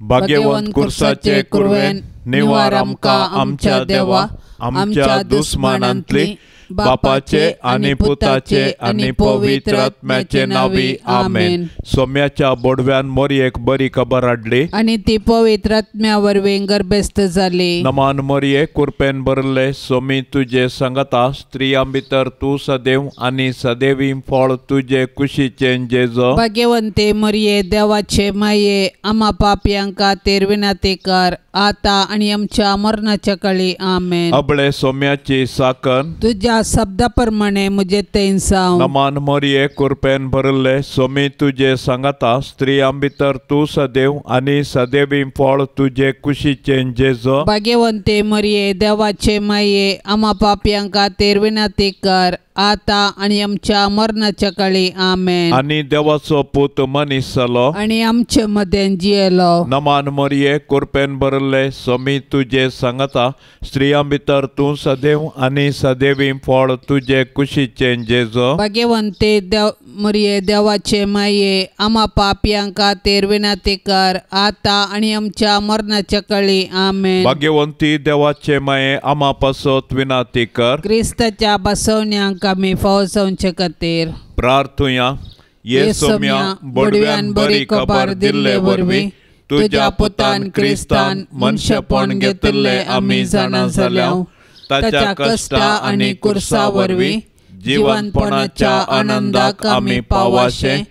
भाग्यवंत कुर्साचे कुरवेन निवार आमकां आमच्या देवा आमच्या दुस्मानांतली बापाचे आनी पुताचे आनी पवित्र आत्म्याचे नावी आमेन. सोम्याच्या बोडव्यान मोरयेक बरी खबर हाडली आनी ती पवित्र आत्म्या वरवीं गर्भस्थ जाली. नमान मोरये कुरपेन भरले सोमी तुजे संगता स्त्रियां भितर तूं सदैव आनी सदैवी फळ तुजे कुशीचें जेजो. भाग्यवंते मोरये देवाचे माये आमा पापयांक खातीर विनंती कर आता आनी आमच्या मरणाच्या काळी आमेन. अबळे सोम्याची साकन तुझ्या शब्दा प्रमाणे मुझे तेंसाव. नमान मोरये कुरपेन भरले सोमी तुजे सांगता स्त्रियां भितर तूं सदैव आनी सदैवी फळ तुजे कुशीचें जेजो. भाग्यवंते मोरये देवाचे माये आमा पापयांक खातीर विनंती कर आता आनी आमच्या मरणाच्या काळी आमेन. आनी देवाचो पूत मनीस जालो आनी आमचे मदें जियेलो. नमान मोरये कुरपेन भरले सोमी तुजे सांगता स्त्रियां भितर तूं सदैव आनी सदैवी फळ तुजे कुशीचें जेजो. भाग्यवंते मोरये देवाचे माये आमा पापयांक खातीर विनंती कर आता आनी आमच्या मरणाच्या काळी आमेन. भाग्यवंती देवाचे माये आमा पासत विनंती कर. क्रिस्ताच्या बसवण्यांक आमी फावो जावचे खातीर प्रार्थुया. ये सोम्या बोडव्यान बरी खबर दिल्ले वरवीं तुज्या पुतान क्रिस्तान मनशेपण घेतिल्लें आमी जाणा जाल्या. ताच्या कश्टा आनी कुर्सा वरवीं जिवनपणाच्या आनंदाक आमी पावाशें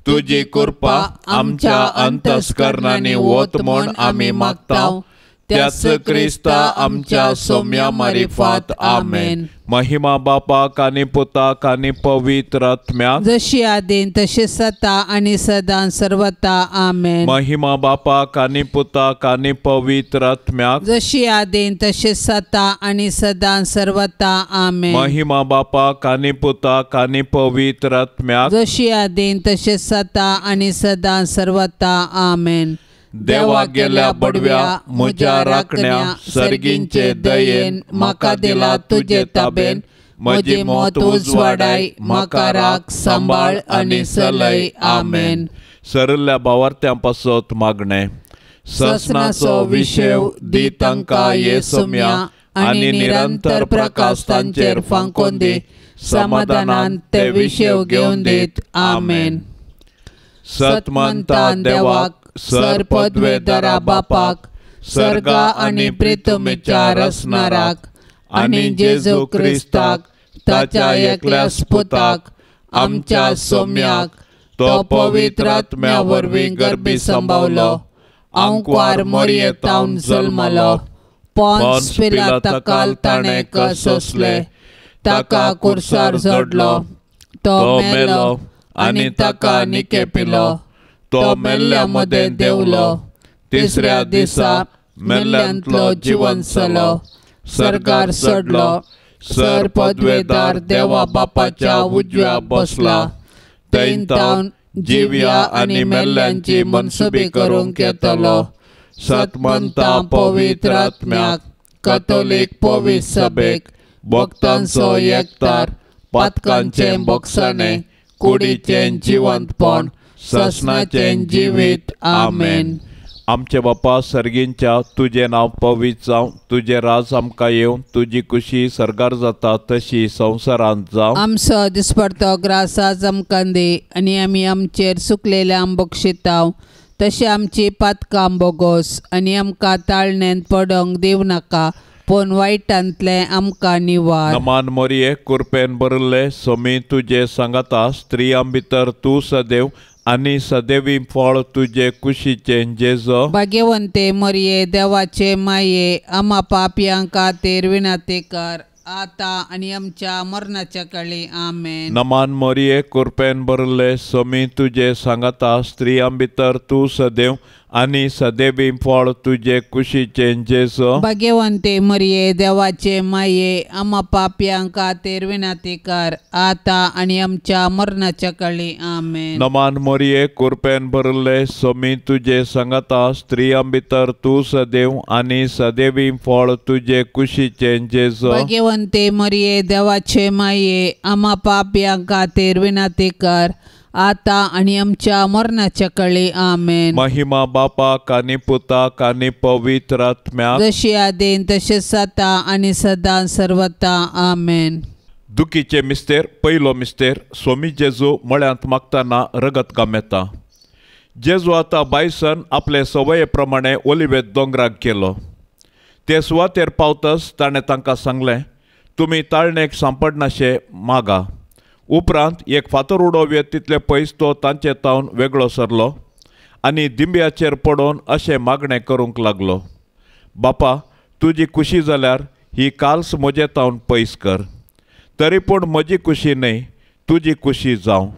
तुजी कृपा आमच्या अंतस्करणांनी वत म्हूण आमी मागता. त्याच क्रिस्ता आमच्या सोम्या मारिफात आमेन. महिमा बापाक आनी पुताक आनी पवित्र आत्म्याक जशी आदीन तशी सता आनी सदां सर्वता आमेन. महिमा बापाक आनी पुताक आनी पवित्र आत्म्याक जशी आदीन तशी सता आनी सदां सर्वता आमेन. महिमा बापाक आनी पुताक आनी पवित्र आत्म्याक जशी आदीन तशी सता आनी सदां सर्वता आमेन. देवा गेल्या बडव्या म्हज्या राखण्या सर्गींचे दयेन म्हाका दिला तुजे ताबेन म्हजी मत उजवाडाय म्हाका राख सांबाळ आनी सलय आमेन. सरल्या भावार्थ्यां पासत मागणें. ससनाचो विशेव दी तांकां ये सोम्या आनी निरंतर प्रकाश तांचेर फांकोन दी समाधानान ते विशेव घेवन दीत आमेन. सतमंता देवाक सर पदवेदारा बापाक सर्गा आनी प्रितमेच्या रसनाराक आनी जेजू क्रिस्ताक ताच्या एकल्या पुताक आमच्या सोम्याक तो पवित्र आत्म्या वरवीं गर्भी संभावलो आंकवार मोरयेतावन जल्मलो पोन्स पिलाता ताणें सोंसले ताका कुर्सार जोडलो तो मेलो आनी ताका निकेपिलो तो मेल्ल्या मदें देंवलो तिसऱ्या दिसा मेल्ल्यांतलो जिवन जालो सर्गार चडलो सर पदवेदार देवा बापाच्या उजव्या बसला थंय जिव्या आनी मेल्ल्यांची मनसुबी करूंक येतलो. सतमंता पवित्र आत्म्याक कथोलीक पवित्र सभेक भक्तांचो एकतार पातकांचें बोगसाणें कुडीचें जिवंतपण ससनाचें जिवीत आमेन. आमचे बापा सर्गींच्या तुजें नांव पवित्र जावं तुजें राज आमकां येवं तुजी कुशी सर्गार जाता तशी संवसारांत जावं. आमचो दिसपडतो ग्रास आज आमकां दी आनी आमी आमचेर सुकलेल्या बक्षिताव तशें आमची पातकां बोगोस आनी आमकां ताळण्यांत पडोंक दिवं नाका पूण वायटांतलें आमकां निवार. नमान मोरये कुरपेन भरिल्ले सोमी तुजे सांगाता स्त्रियां भितर तूं सदैव आनी सदैवी फळ तुजे कुशीचें जेजो. भाग्यवंते मोरये देवाचे माये आमा पापयां खातीर विनंती कर आता आनी आमच्या मरणाच्या काळी आमेन. नमान मोरये कुरपेन भरिल्ले सोमी तुजे सांगाता स्त्रियां भितर तूं सदैव आनी सदैवी फळ तुजे कुशीचें जेजो. भाग्यवंते मोरये देवाचे माये आमा पापयां खातीर विनंती कर आता आनी आमच्या मरणाच्या काळी आमेन. नमान मोरये कुरपेन भरिल्ले सोमी तुजे सांगाता स्त्रियां भितर तूं सदैव आनी सदैवी फळ तुजे कुशीचें जेजो. भाग्यवंते मोरये देवाचे माये आमा पापयां खातीर विनंती कर आतां आनी आमच्या मरणाच्या कळी. आमेन. महिमा बापाक आनी पुताक आनी पवित्र आत्म्याक, जशी आदीन तशेंच आतां आनी सदां सर्वता. आमेन. दुखीचे मिस्तेर पयलो मिस्तेर स्वामी जेजू मळ्यांत मागतना रगत गामेता. जेजू आतां बायसन आपले सवये प्रमाणे ओलिवेत दोंगराक गेलो. ते सुवातेर पावतच ताणें तांकां सांगलें, तुमी ताळणेक सांपडनाशे मागा. उपरांत एक फातर उडोवये तितले पयस तो तांचे तावन वेगळो सरलो आनी दिंब्याचेर पडोवन अशें मागणें करूंक लागलो, बापा तुजी खुशी जाल्यार ही काल्स म्हजे तावन पयस कर, तरी पूण म्हजी खुशी न्हय तुजी खुशी जावं.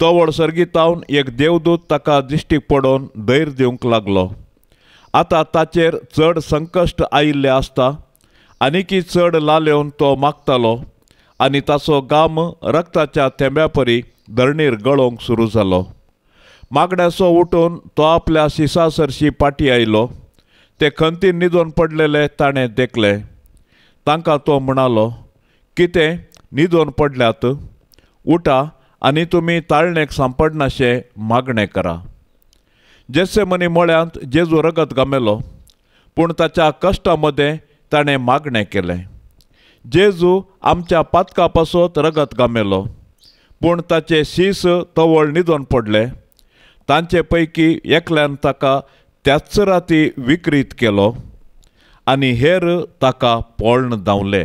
तवळ सर्गीतावन एक देवदूत ताका दिश्टीक पडोवन धैर्य दिवंक लागलो. आतां ताचेर चड संकश्ट आयिल्लें आसता आनीकी चड लालेवन तो मागतालो आनी ताचो गाम रक्ताच्या थेंब्या परी धरणीर गळोवंक सुरू जालो. मागण्याचो उठून तो आपल्या शिसा सरशी पाटी आयलो. ते खंतीन न्हिदोन पडलेले ताणें देखले. तांकां तो म्हणालो, कितें न्हिदोन पडल्यात? उठा आनी तुमी ताळणेक सांपडनाशें मागणें करा. जेसेमनी मळ्यांत जेजू रगत गमेलो, पूण ताच्या कश्टा मदें ताणें मागणें केलें. जेजू आमच्या पातका पासत रगत गमेलो, पूण ताचे शीस तवळ न्हिदोन पडले. तांचे पैकी एकल्यान ताका त्याच राती विक्रीत केलो आनी हेर ताका पळण धांवले.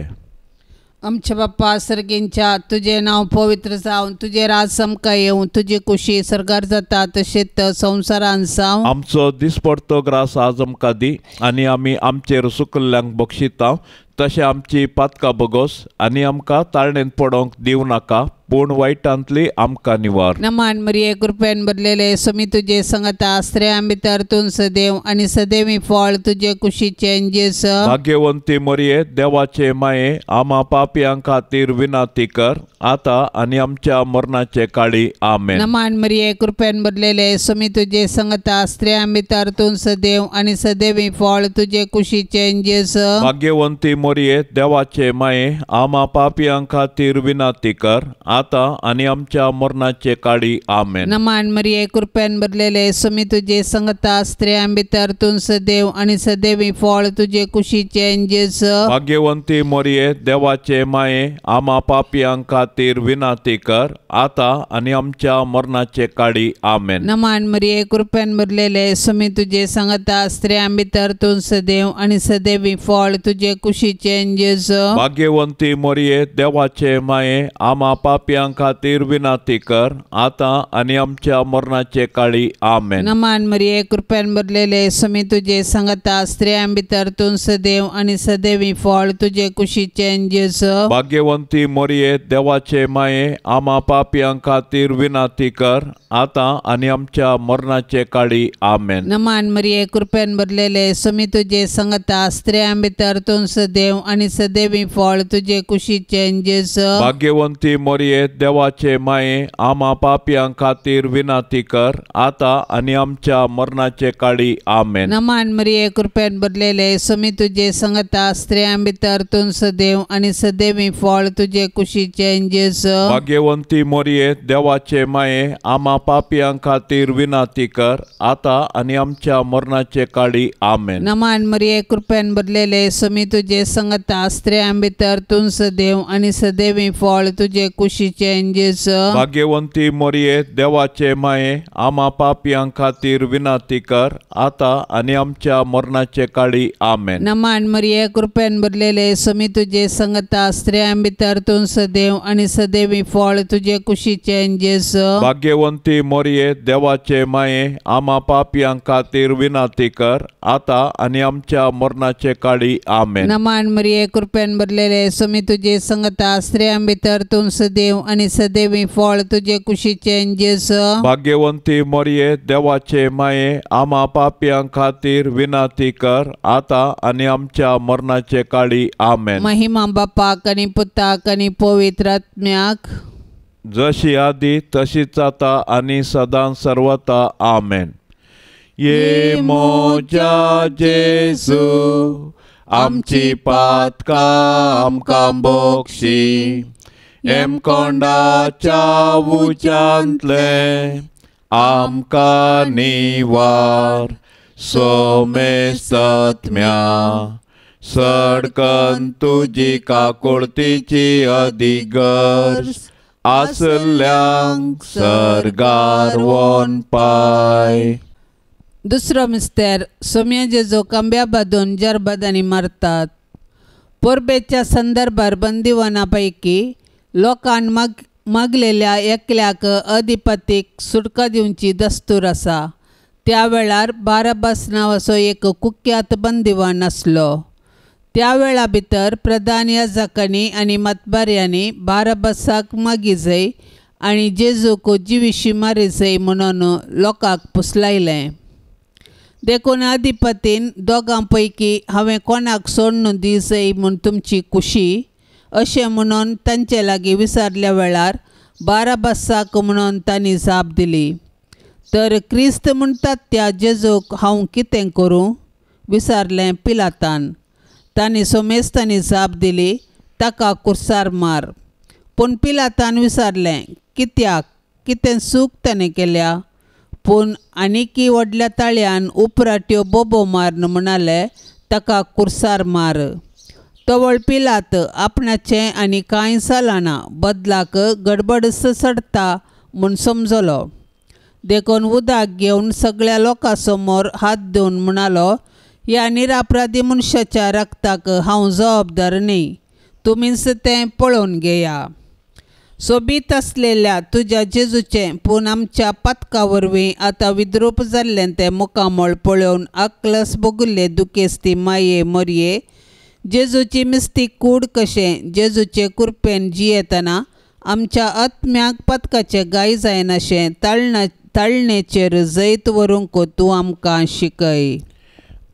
आमच्या बाप्पा सर्गींच्या, तुजें नांव पवित्र जावं, तुजें राज आमकां येवं, तुजी कुशी सर्गार जाता तशेंच संवसारान जावं. आमचो दिसपडतो ग्रास आज आमकां दी आनी आमी आमचेर सुकल्ल्यांक बक्षिता तशें आमची पातकां बगोस आनी आमकां ताळणेंत पडोवंक दिवं नाका, पूण वायटांतली आमकां निवार. नमान मरिये, कृपेन भरलेले स्वामी तुजे संगता, स्त्रियां भितर तूं सदैव आनी सदैवी फळ तुजे कुशीचें जेजू. भाग्यवंती मरिये, देवाचे माये, आमा पापयां खातीर विनंती कर आतां आनी आमच्या मरणाचे काळी. आमेन. नमान मरिये, कृपेन भरलेले स्वामी तुजे संगता, स्त्रियां भितर तूं सदैव आनी सदैवी फळ तुजे कुशीचें जेजू. भाग्यवंती मरिये, देवाचे माये, आमा पापयां खातीर विनंती कर आतां आनी आमच्या मरणाचे काळी. आमेन. नमान मरिये, कृपेन भरलेले स्वामी तुजे संगता, स्त्रियां भितर तूं सदैव आनी सदैवी फळ तुजे कुशीचें जेजू. भाग्यवंती मरिये, देवाचे माये, आमा पापयां खातीर विनंती कर आतां आनी आमच्या मरणाचे काळी. आमेन. नमान मरिये, कृपेन भरलेले स्वामी तुजे संगता, स्त्रियां भितर तूं सदैव आनी सदैवी फळ तुजे कुशीचें जेजू. भाग्यवंती मरिये, देवाचे माये, आमा पापयां खातीर विनंती कर आतां आनी आमच्या मरणाचे काळी. आमेन. नमान मरिये, कृपेन भरलेले स्वामी तुजे संगता, स्त्रियां भितर तूं सदैव आनी सदैवी फळ तुजे कुशीचें जेजू. भाग्यवंती मरिये, देवाचे माये, आमा पापयां खातीर विनंती कर आतां आनी आमच्या मरणाचे काळी. आमेन. नमान मरिये, कृपेन भरलेले स्वामी तुजे संगता, स्त्रियां भितर तूं सदैव आनी सदैवी फळ तुजे कुशीचें जेजू. भाग्यवंती मरिये, देवाचे माये, आमा पापयां खातीर विनंती कर आतां आनी आमच्या मरणाचे काळी. आमेन. नमान मरिये, कृपेन भरलेले स्वामी तुजे संगता, स्त्रियां भितर तूं सदैव आनी सदैवी फळ तुजे कुशीचें जेजू. भाग्यवंती मरिये, देवाचे माये, आमा पापयां खातीर विनंती कर आतां आनी आमच्या मरणाचे काळी. आमेन. नमान मरिये, कृपेन भरलेले स्वामी तुजे संगता, स्त्रियां भितर तूं सदैव आनी सदैवी फळ तुजे कुशीचें जेजू. भाग्यवंती मरिये, देवाचे माये, आमा पापयां खातीर विनंती कर आतां आनी आमच्या मरणाचे काळी. आमेन. नमान मरिये, कृपेन भरलेले स्वामी तुजे संगता, स्त्रियां भितर तूं सदैव आनी सदैवी फळ तुजे कुशीचें जेजू. भाग्यवंती मरिये, देवाचे माये, आमा पापयां खातीर विनंती कर आतां आनी आमच्या मरणाचे काळी. आमेन. नमान मरिये, कृपेन भरलेले स्वामी तुजे संगता, स्त्रियां भितर तूं सदैव आनी सदैवी फळ तुजे कुशीचें जेजू. भाग्यवंती मरिये, देवाचे माये, आमा पापयां खातीर विनंती कर आतां आनी आमच्या मरणाचे काळी. आमेन. महिमा बापाक आनी पुताक आनी पवित्र आत्म्याक, जशी आदी तशीच आतां आनी सदां सर्वता. आमेन. ये मोजा जेजू, आमची पातकां आमकां बक्षी, हेमकोंडाच्या उज्यांतलें आमकां निवार सोमेस्तत्म्या सडकन तुजी काकुळतीची अधिगर्ज आसल्यांक सर्गार वोन पाय. दुसरो मिस्तेर सोम्या जेजू खांब्या बांदून जरबादांनी मारतात. परबेच्या संदर्भार बंदिवाना पैकी लोकान मागलेल्या एकल्याक अधिपतीक सुटका दिवची दस्तूर आसा. त्या वेळार बाराबास नांवाचो एक कुख्यात बंदिवान आसलो. त्या वेळा भितर प्रधान याजकांनी आनी मतबाऱ्यांनी बाराबासाक मागी जाय आनी जेजूक जिविशी मारी जाय म्हणून लोकांक पुसलायलें. देखून अधिपतीन दोगां पैकी हांवें कोणाक सोडून दी जाय म्हूण तुमची खुशी अशें म्हणून तांचे लागीं विचारल्या वेळार बाराबासाक म्हणून तांणी जाप दिली. तर क्रिस्त म्हणटात त्या जेजूक हांव कितें करूं विचारलें पिलातान. तांणी सोमेस्तांनी जाप दिली, ताका कुर्सार मार. पूण पिलातान विचारलें, कित्याक कितें चूक ताणें केल्या? पूण आनीकी व्हडल्या ताळ्यान उपराट्यो बोबो मारून म्हणाले, ताका कुर्सार मार. तवळ पिलात आपणाचें आनी कांय जालाना बदलाक गडबड चडटा म्हूण समजलो. देखून उदक घेवन सगळ्या लोकां समोर हात दिवन म्हणालो, ह्या निरापराधी मनशाच्या रक्ताक हांव जबाबदार न्ही, तुमीच तें पळोवन घेया. सोबीत आसलेल्या तुज्या जेजूचें पूण आमच्या पातका वरवीं आतां विद्रूप जाल्लें तें मुखामळ पळोवन आकलस भोगिल्ले दुखेस्ती माये मोरये जेजूची मिस्ती कूड कशें जेजूचे कुरपेन जियेतना आमच्या आत्म्याक पातकाचे गाय जायनाशें ताळणेचेर जैत व्हरूंक तूं आमकां शिकय.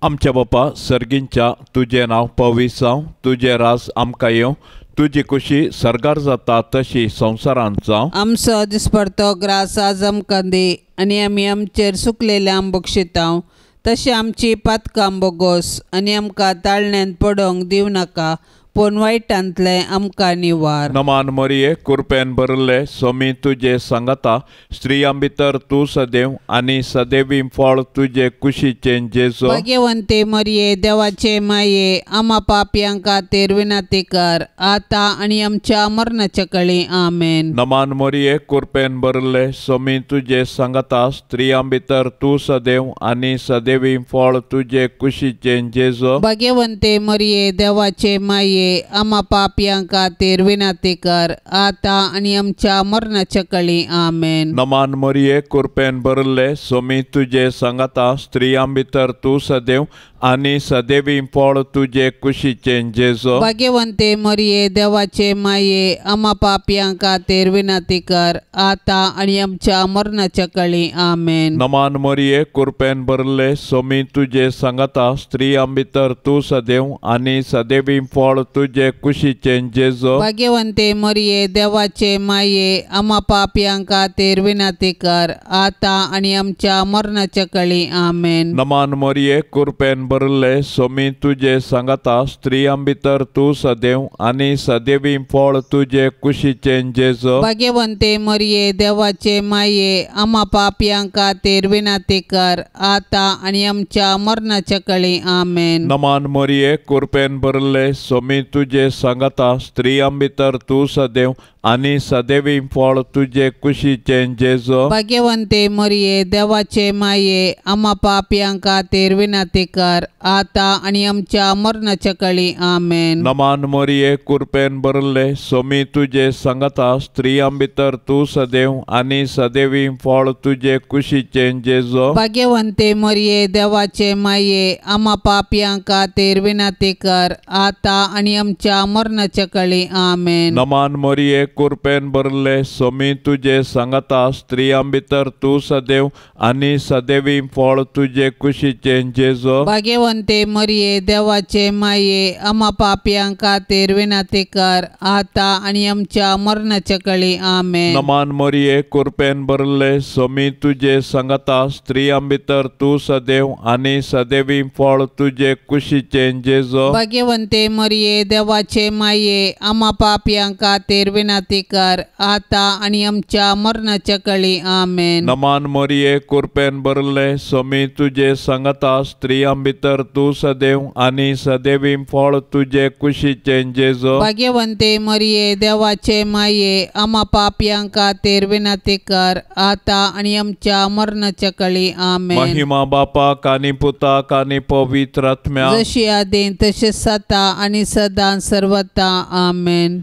आमच्या बापा सर्गींच्या तुजें नांव पवित्र जावं, तुजें राज आमकां येवं, तुजी खुशी सर्गार जाता तशी संवसारांत जावं. आमचो दिसपडतो ग्रास आज आमकां दी आनी आमी आमचेर सुकलेल्या बक्षितांव तशें आमची पातकां बोगोस आनी आमकां ताळण्यांत पडोवंक दिवं नाका पूण वायटांतलें आमकां निवार. नमान मरिये कुरपेन भरिल्ले सोमी तुजे सांगाता, स्त्रियां भितर तूं सदैव आनी सदैवी फळ तुजे कुशीचें जेजू. भाग्यवंते मरिये देवाचे माये आमा पापयां खातीर विनंती कर आतां आनी आमच्या मरणाच्या कळी. आमेन. नमान मरिये कुरपेन भरिल्ले सोमी तुजे सांगाता, स्त्रियां भितर तूं सदैव आनी सदैवी फळ तुजे कुशीचें जेजू. भाग्यवंते मरिये देवाचे माये आमा पापयां खातीर विनंती कर आतां आनी आमच्या मरणाच्या कळी. आमेन. नमान मरिये कुरपेन भरिल्ले सोमी तुजे सांगाता, स्त्रियां भितर तूं सदैव आनी सदैवी फळ तुजे कुशीचें जेजू. भाग्यवंते मरिये देवाचे माये आमा पापयां खातीर विनंती कर आतां आनी आमच्या मरणाच्या कळी. आमेन. नमान मरिये कुरपेन भरिल्ले सोमी तुजे सांगाता, स्त्रियां भितर तूं सदैव आनी सदैवी फळ तुजे कुशीचें जेजू. भाग्यवंते मरिये देवाचे माये आमा पापयां खातीर विनंती कर आतां आनी आमच्या मरणाच्या कळी. आमेन. नमान मरिये कुरपेन भरिल्ले सोमी तुजे सांगाता, स्त्रियां भितर तूं सदैव आनी सदैवी फळ तुजे कुशीचें जेजू. भाग्यवंते मरिये देवाचे माये आमा पापयां खातीर विनंती कर आतां आनी आमच्या मरणाच्या कळी. आमेन. नमान मरिये कुरपेन भरिल्ले सोमी तुजे सांगाता, स्त्रियां भितर तूं सदैव आनी सदैवी फळ तुजे कुशीचें जेजू. भाग्यवंते मरिये देवाचे माये आमा पापयां खातीर विनंती कर आतां आनी आमच्या मरणाच्या कळी. आमेन. नमान मरिये कुरपेन भरिल्ले सोमी तुजे सांगाता, स्त्रियां भितर तूं सदैव आनी सदैवी फळ तुजे कुशीचें जेजू. भाग्यवंते मरिये देवाचे माये आमा पापयां खातीर विनंती कर आतां आनी आमच्या मरणाच्या कळी. आमेन. नमान मरिये कुरपेन भरिल्ले सोमी तुजे सांगाता, स्त्रियां भितर तूं सदैव आनी सदैवी फळ तुजे कुशीचें जेजू. भाग्यवंते मरिये देवाचे माये आमा पापयां खातीर विनंती कर आतां आनी आमच्या मरणाच्या कळी. आमेन. नमान मरिये कुरपेन भरिल्ले सोमी तुजे सांगाता, स्त्रियां भितर तूं सदैव आनी सदैवी फळ तुजे कुशीचें जेजू. भाग्यवंते मरिये देवाचे माये आमा पापयां खातीर विनंती विनंती कर आता आनी आमच्या मरणाच्या कळी आमेन। नमान मरिये कृपेन भरले स्वामी तुजे संगता स्त्रियां भितर तूं सदैव आनी सदैवी फळ तुजे कुशीचें जेजू। भाग्यवंते मरिये देवाचे माये आमा पापयां खातीर विनंती कर आता आनी आमच्या मरणाच्या कळी आमेन। महिमा बापाक आनी पुताक आनी पवित्र आत्म्याक जशी आदीं तशें सता आनी सदां सर्वता आमेन।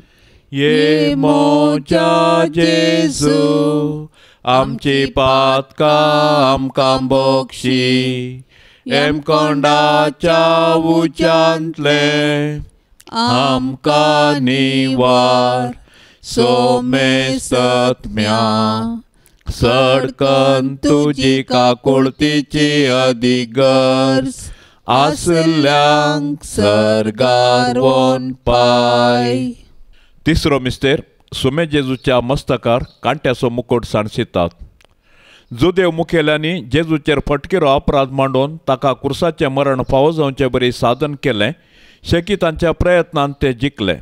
ये मोजा जेजू आमची पातकां आमकां बक्षी हेमकोंडाच्या उच्यांतले आमकां निवार सोमेस्तत्म्या सडकन तुजी काकुळतीची अदीक गरज आसल्यांक सर्गार वोन पाय। तिसरो मिस्तेर सुमे जेजूच्या मस्तकार कांट्याचो मुकुट सांडशितात। जुदेव मुखेल्यांनी जेजूचेर फटकिरो अपराध मांडून ताका कुर्साचें मरण फावो जावचे बरी साधन केलें। शेकी तांच्या प्रयत्नान ते जिखले,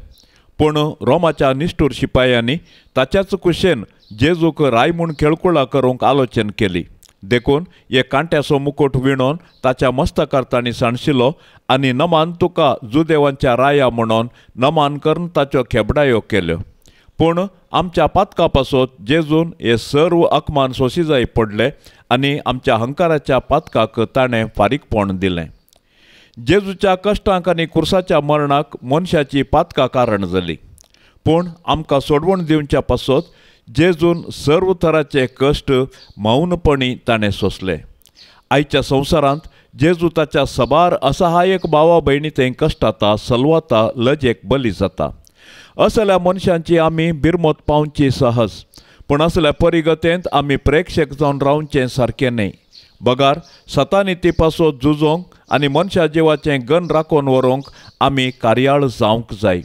पूण रोमाच्या निश्ठूर शिपायांनी ताच्याच कुशेन जेजूक राय म्हूण खेळकुळा करूंक आलोचन केली। देखून एक कांट्याचो मुकुट विणोन ताच्या मस्तकार तांणी सांडशिलो आनी नमान तुका जुदेवांच्या राया म्हणून नमान करून ताच्यो खेबडायो केल्यो। पूण आमच्या पातका पासत जेजून हे सर्व अकमान सोशी जाय पडले आनी आमच्या हंकाराच्या पातकाक ताणें फारीकपण दिलें। जेजूच्या कश्टांक आनी कुर्साच्या मरणाक मनशाची पातकां कारण जाली, पूण आमकां सोडवण दिवच्या पासत जेजून सर्व तराचे कश्ट मौनपणी ताणें सोंसले। आयच्या संवसारांत जेजू ताच्या सबार असहायक भावा भयणी थंय कश्टाता सलवाता लजेक बली जाता। असल्या मनशांची आमी बिरमत पावची सहज, पूण असल्या परिगतेंत आमी प्रेक्षक जावन रावचें सारकें न्हय। बगार सतानिती पासत झुजोंक आनी मनशा जिवाचें गन राखून व्हरूंक आमी कार्याळ जावंक जाय।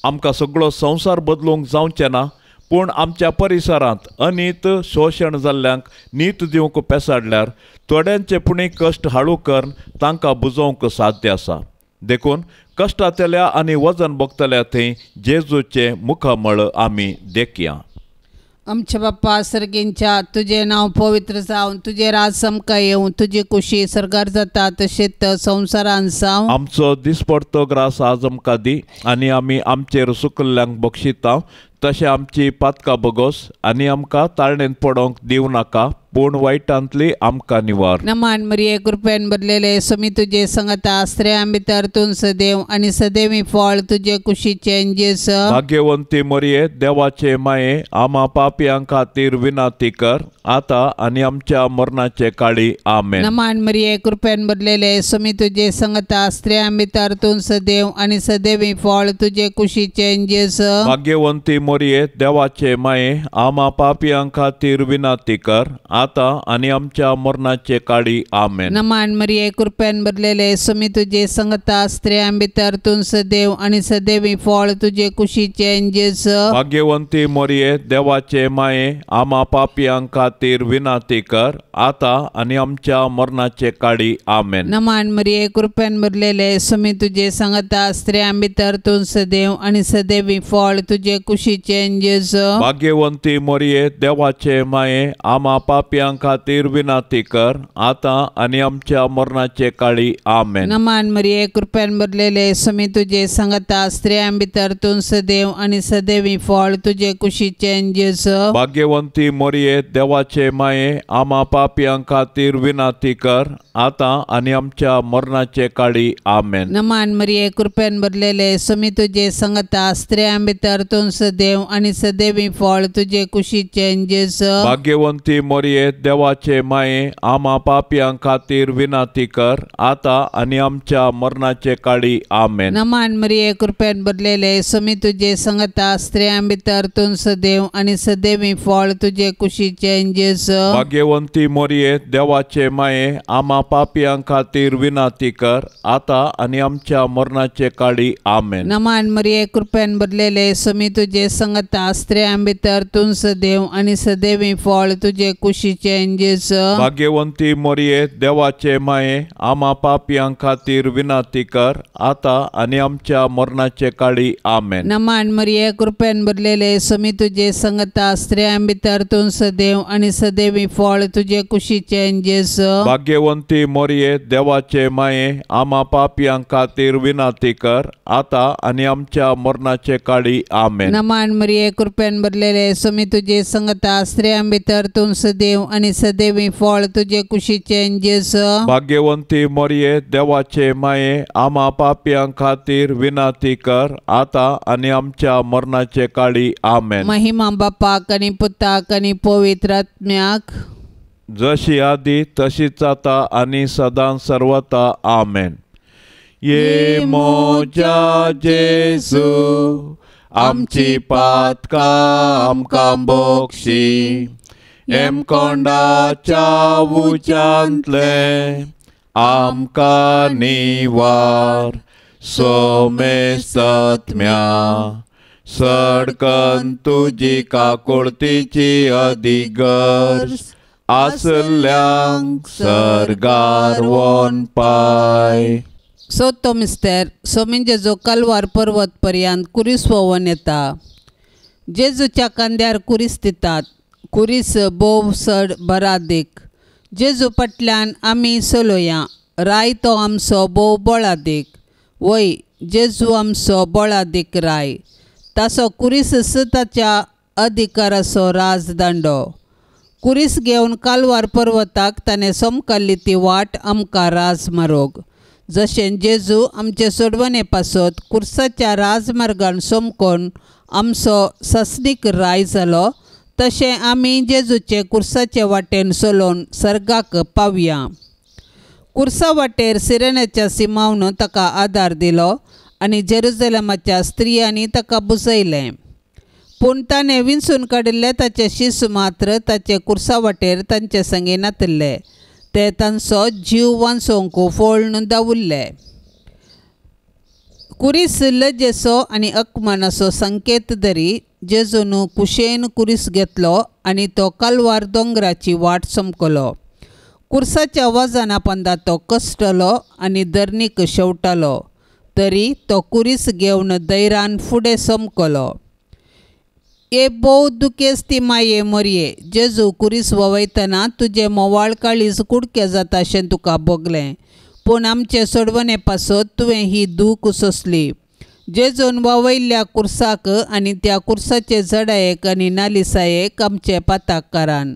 आमकां सगळो संवसार बदलूंक जावचें ना, पूण आमच्या परिसरांत अनीत शोशण जाल्ल्यांक नीत दिवंक पेसाडल्यार थोड्यांचे पुणी कश्ट हाळू करून तांकां बुजोवंक साध्य आसा। देखून कश्टांतल्या आनी वजन भोगतल्या थंय जेजूचें मुखामळ आमी देखया। आमच्या बाप्पा सर्गींच्या तुजें नांव पवित्र जावं, तुजें राज आमकां येवं, तुजी कुशी सर्गार जाता तशेंच संवसारान जावं। आमचो दिसपडतो ग्रास आज आमकां दी आनी आमी आमचेर सुकल्ल्यांक बक्षिता तशें आमची पातकां बगोस आनी आमकां ताळणेंत पडोवंक दिवं नाका, पूण वायटांतली आमकां निवार। नमान मरिये कृपेन भरलेले स्वामी तुजे संगता स्त्रियां भितर तूं सदैव आनी सदैवी फळ तुजे कुशीचें जेजू। भाग्यवंती मरिये देवाचे माये आमा पापयां खातीर विनंती कर आता आनी आमच्या मरणाचे काळी आमेन। नमान मरिये कृपेन भरलेले स्वामी तुजे संगता स्त्रियां भितर तूं सदैव आनी सदैवी फळ तुजे कुशीचें जेजू। भाग्यवंती मरिये देवाचे माये आमा पापयां खातीर विनंती कर आता आनी आमच्या मरणाचे काळी आमेन। नमान मरिये कृपेन भरलेले स्वामी तुजे संगता स्त्रियां भितर तूं सदैव आनी सदैवी फळ तुजे कुशीचें जेजू। भाग्यवंती मरिये देवाचे माये आमा पापयां खातीर विनंती कर आता आनी आमच्या मरणाचे काळी आमेन। नमान मरिये कृपेन भरलेले स्वामी तुजे संगता स्त्रियां भितर तूं सदैव आनी सदैवी फळ तुजे कुशीचें जेजू। भाग्यवंती मरिये देवाचे माये आमा पापयां खातीर विनंती कर आता आनी आमच्या मरणाचे काळी आमेन। नमान मरिये कृपेन भरलेले स्वामी तुजे संगता स्त्रियां भितर तूं सदैव आनी सदैवी फळ तुजे कुशीचें जेजू। भाग्यवंती मरिये देवाचे माये आमा पापयां खातीर विनंती कर आता आनी आमच्या मरणाचे काळी आमेन। नमान मरिये कृपेन भरलेले स्वामी तुजे संगता स्त्रियां भितर तूं सदैव आनी सदैवी फळ तुजे कुशीचें जेजू। भाग्यवंती मरिये देवाचे माये आमा पापयां खातीर विनंती कर आता आनी आमच्या मरणाचे काळी आमेन। नमान मरिये कृपेन भरलेले स्वामी तुजे संगता स्त्रियां भितर तूं सदैव आनी सदैवी फळ तुजे कुशीचें जेजू। भाग्यवंती मरिये देवाचे माये आमा पापयां खातीर विनंती कर आता आनी आमच्या मरणाचे काळी आमेन। नमान मरिये कृपेन भरलेले स्वामी तुजे संगता स्त्रियां भितर तूं सदैव आनी सदैवी फळ तुजे कुशीचें जेजू. भाग्यवंती मोरये देवाचे माये आमा पापयां खातीर विनंती कर आतां आनी आमच्या मरणाचे काळी. आमेन. नमान मरिये कृपेन भरलेले स्वामी तुजे संगता स्त्रियां भितर तूं सदैव आनी सदैवी फळ तुजे कुशीचें जेजू. भाग्यवंती मोरये देवाचे माये आमा पापयां खातीर विनंती कर आतां आनी आमच्या मरणाचे काळी. आमेन. नमान मरिये कृपेन भरलेले स्वामी तुजे संगता स्त्रियां भितर तूं सदैव आनी सदैवी फळ तुजे कुशीचें जेजू. भाग्यवंती मोरये देवाचे माये आमा पापयां खातीर विनंती कर आतां आनी आमच्या मरणाचे काळी. आमेन. महिमा बापाक आनी पुताक आनी पवित्र आत्म्याक, जशी आदी तशीच आतां आनी सदां सर्वता. आमेन. ये मोजा जेजू आमची पातकां आमकां बोक्षी, हेमकोंडाच्या उज्यांतलें आमकां निवार, सोमेसत्म्या सडकन तुजी काकुळतीची अधिगर्ज आसल्यांक सर्गार वोन पाय. सोतो मिस्तर सोमीन जेजू कलवार पर्वत पर्यंत कुरीस वोवन येता. जेजूच्या खांद्यार कुरीस दितात. कुरीस भोव चड बरादीक. जेजू फाटल्यान आमी चलोया. राय तो आमचो भोव बळादीक. वय जेजू आमचो बळादीक राय. ताचो कुरीस ताच्या अधिकाराचो राजदांडो. कुरीस घेवन कालवार पर्वताक ताणें सोमकाल्ली ती वाट आमकां राजमार्ग. जशें जेजू आमचे सोडवणे पासत कुर्साच्या राजमार्गान सोमकोन आमचो ससनीक राय जालो, तशें आमी जेजूचे कुर्साचे वाटेन चलोवन सर्गाक पावया. कुर्सा वाटेर सिरेनाच्या सिमावन ताका आदार दिलो आनी जेरुजलमाच्या स्त्रियांनी ताका बुजयलें. पूण ताणें विंचून काडिल्ले ताचे शिस मात्र ताचे कुर्सा वाटेर तांचे संगी नातिल्ले. ते तांचो जीव वांचोवंक फोळ्ण दावुल्ले. कुरीस लजेचो आनी अकमानाचो संकेत दरी जेजून कुशेन कुरीस घेतलो आनी तो कलवार दोंगराची वाट चमकलो. कुर्साच्या वजना पंदा तो कश्टलो आनी धरणीक शेवटालो, तरी तो कुरीस घेवन धैर्यान फुडें चमकलो. ए भोव दुखेस्ती माये मोरये, जेजू कुरीस ववयतना तुजें मोवाळ काळीज कुडके जाता अशें तुका भोगलें, पूण आमचे सोडवणे पासत तुवें ही दूख सोंसली. जेजून वावयल्ल्या कुर्साक आनी त्या कुर्साचे जडायेक आनी नालिसायेक आमचे पाताकारान.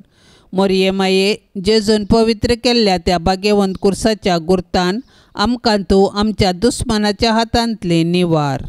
मोरये माये, जेजून पवित्र केल्ल्या त्या भाग्यवंत कुर्साच्या गुर्तान आमकां तूं आमच्या दुस्मानाच्या हातांतली निवार.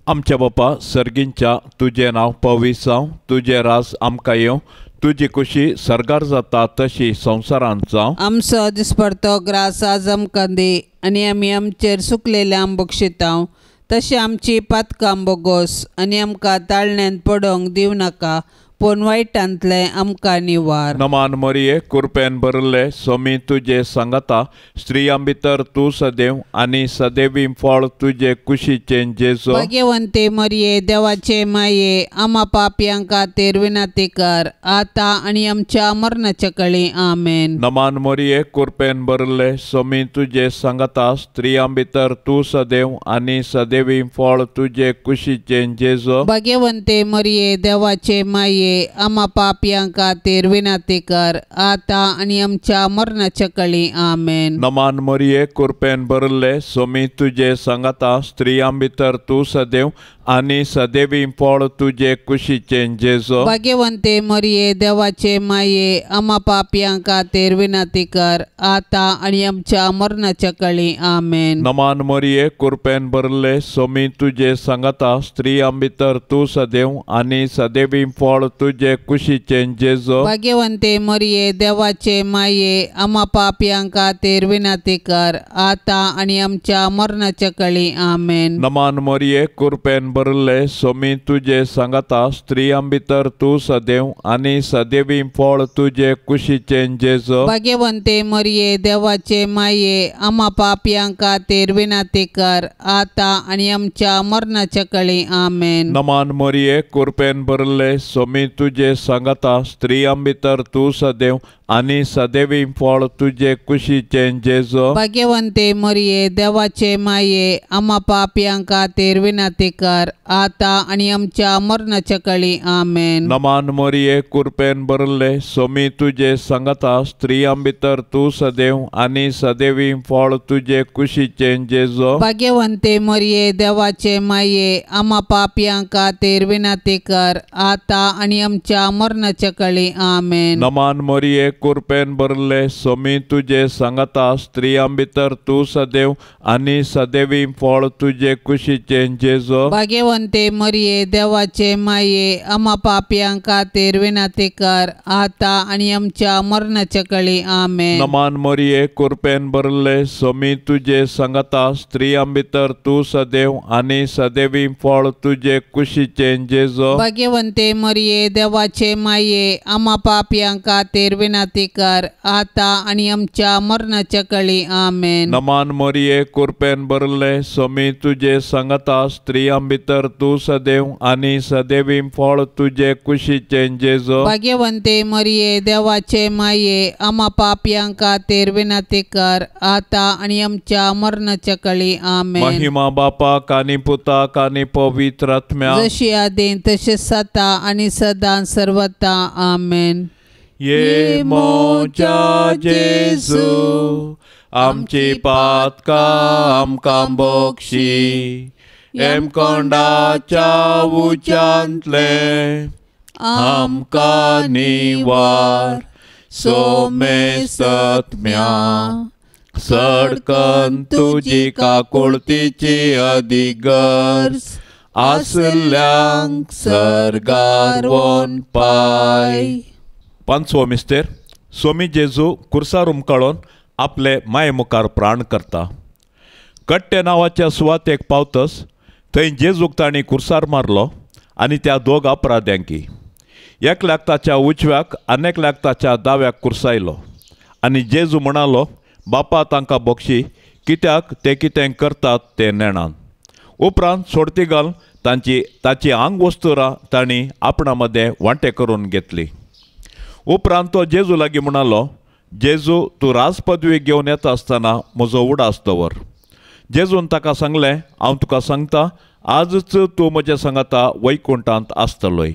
आमच्या बापा सर्गींच्या तुजें नांव पवित्र जावं, तुजें राज आमकां येवं, तुजी कुशी सर्गार जाता तशी संवसारांत जावं. आमचो दिसपडतो ग्रास आज आमकां दी आनी आमी आमचेर सुकलेल्या बक्षितांव तशें आमची पातकां बोगोस आनी आमकां ताळण्यांत पडोवंक दिवं नाका, पूण वायटांतलें आमकां निवार. नमान मरिये कुरपेन भरिल्ले स्वामी तुजे सांगाता, स्त्रियां भितर तूं सदैव आनी सदैवी फळ तुजे कुशीचें जेजू. भाग्यवंते मरिये देवाचे माये, आमा पापयां खातीर विनंती कर आतां आनी आमच्या मरणाच्या कळी. आमेन. नमान मरिये कुरपेन भरिल्ले स्वामी तुजे सांगाता, स्त्रियां भितर तूं सदैव आनी सदैवी फळ तुजे कुशीचें जेजू. भाग्यवंते मरिये देवाचे माये, आमा पापयां खातीर विनंती कर आतां आनी आमच्या मरणाच्या कळी. आमेन. नमान मरिये कुरपेन भरिल्ले स्वामी तुजे सांगाता, स्त्रियां भितर तूं सदैव आनी सदैवी फळ तुजे कुशीचें जेजू. भाग्यवंते मरिये देवाचे माये, आमा पापयां खातीर विनंती कर आतां आनी आमच्या मरणाच्या कळी. आमेन. नमान मरिये कुरपेन भरिल्ले स्वामी तुजे सांगाता, स्त्रियां भितर तूं सदैव आनी सदैवी फळ तुजे कुशीचें जेजू। भाग्यवंते मरिये देवाचे माये आमा पापयां खातीर विनंती कर आतां आनी आमच्या मरणाच्या कळी। आमेन। नमान मरिये कृपेन भरले स्वामी तुजे सांगाता स्त्रियां भितर तूं सदैव आनी सदैवी फळ तुजे कुशीचें जेजू। भाग्यवंते मरिये देवाचे माये आमा पापयां खातीर विनंती कर आतां आनी आमच्या मरणाच्या कळी। आमेन। नमान मरिये कृपेन भरले स्वामी तुजे सांगाता स्त्रियां भितर तूं सदैव आनी सदैवी फळ तुजे कुशीचें जेजू। भाग्यवंते मरिये देवाचे माये आमा पापयां खातीर विनंती कर आतां आनी आमच्या मरणाच्या कळी। आमेन। नमान मरिये कृपेन भरले स्वामी तुजे सांगाता स्त्रियां भितर तूं सदैव आनी सदैवी फळ तुजे कुशीचें जेजू। भाग्यवंते मरिये देवाचे माये आमा पापयां खातीर विनंती कर आतां आनी आमच्या मरणाच्या कळी। आमेन। नमान मरिये कृपेन भरले स्वामी तुजे सांगाता स्त्रियां भितर तूं सदैव आनी सदैवी फळ तुजे कुशीचें जेजू। भाग्यवंते मरिये देवाचे माये आमा पापयां खातीर विनंती कर आतां आनी आमच्या मरणाच्या कळी। आमेन। नमान मरिये कृपेन भरले स्वामी तुजे सांगाता स्त्रियां भितर तूं सदैव आनी सदैवी फळ तुजे कुशीचें जेजू। भाग्यवंते मरिये देवाचे माये आमा पापयां खातीर विनंती कर आतां आनी आमच्या मरणाच्या कळी। आमेन। नमान मरिये कृपेन भरले स्वामी तुजे सांगाता स्त्रियां भितर तूं सदैव आनी सदैवी फळ तुजे कुशीचें जेजू। भाग्यवंते मरिये देवाचे माये आमा पापयां खातीर विनंती कर आतां आनी आमच्या मरणाच्या कळी। आमेन। महिमा बापाक आनी पुताक आनी पवित्र आत्म्याक, जशी आदीं तशें सदा आनी सदां सर्वता। आमेन। ये मोजा जेजू आमची पातकां आमकां बक्षी हेमकोंडाच्या उच्यांतले आमकां निवार सोमेसत्म्या सडकन तुजी काकुळतीची अधिगर्ज आसल्यांक सर्गार वोन पाय। पांचवो मिस्तेर स्वामी जेजू कुर्सार उमकाळोन आपले माये मुखार प्राण करता। कट्टे नांवाच्या सुवातेक पावतस थंय जेजूक तांणी कुर्सार मारलो आनी त्या दोग अपराध्यांकी एकल्याक ताच्या उजव्याक आनी एकल्याक ताच्या दाव्याक कुर्सायलो आनी जेजू म्हणालो, बापा तांकां बक्षी कित्याक ते कितें करतात ते नेणान। उपरांत सोडती घालून ताची आंग वस्तुरां तांणी आपणा मदें वांटे करून घेतली। उपरांत तो जेजू लागीं म्हणालो, जेजू तूं राजपदवी घेवन येता आसतना म्हजो उडास दवर। जेजून ताका सांगलें, हांव तुका सांगता आजच तूं म्हज्या सांगाता वैकुंठांत आसतलोय।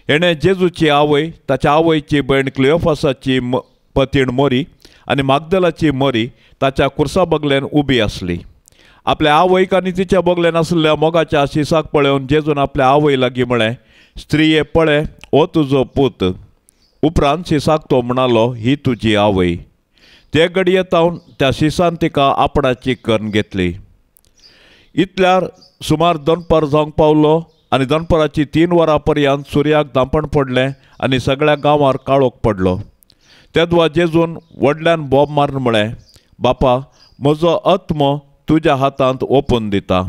हेणें जेजूची आवय, ताच्या आवयची भयण क्लियोफासाची पतीण मोरी आनी मागदलाची मोरी ताच्या कुर्सा बगल्यान उबी आसली। आपल्या आवयक आनी तिच्या बगल्यान आसल्या मोगाच्या शिसाक पळोवन जेजून आपल्या आवय लागीं म्हळें, स्त्रिये पळय हो तुजो पूत। उपरांत शिसाक तो म्हणालो, ही तुजी आवय। ते घडये तावन त्या शिसान तिका आपणाची करून घेतली। इतल्यार सुमार दनपार जावंक पावलो आनी दनपाराची 3 वरां पर्यंत सुर्याक दांपण पडलें आनी सगळ्या गांवार काळोख पडलो। तेदवा जेजून व्हडल्यान बोब मारून म्हळें, बापा म्हजो आत्मो तुज्या हातांत ओपून दिता।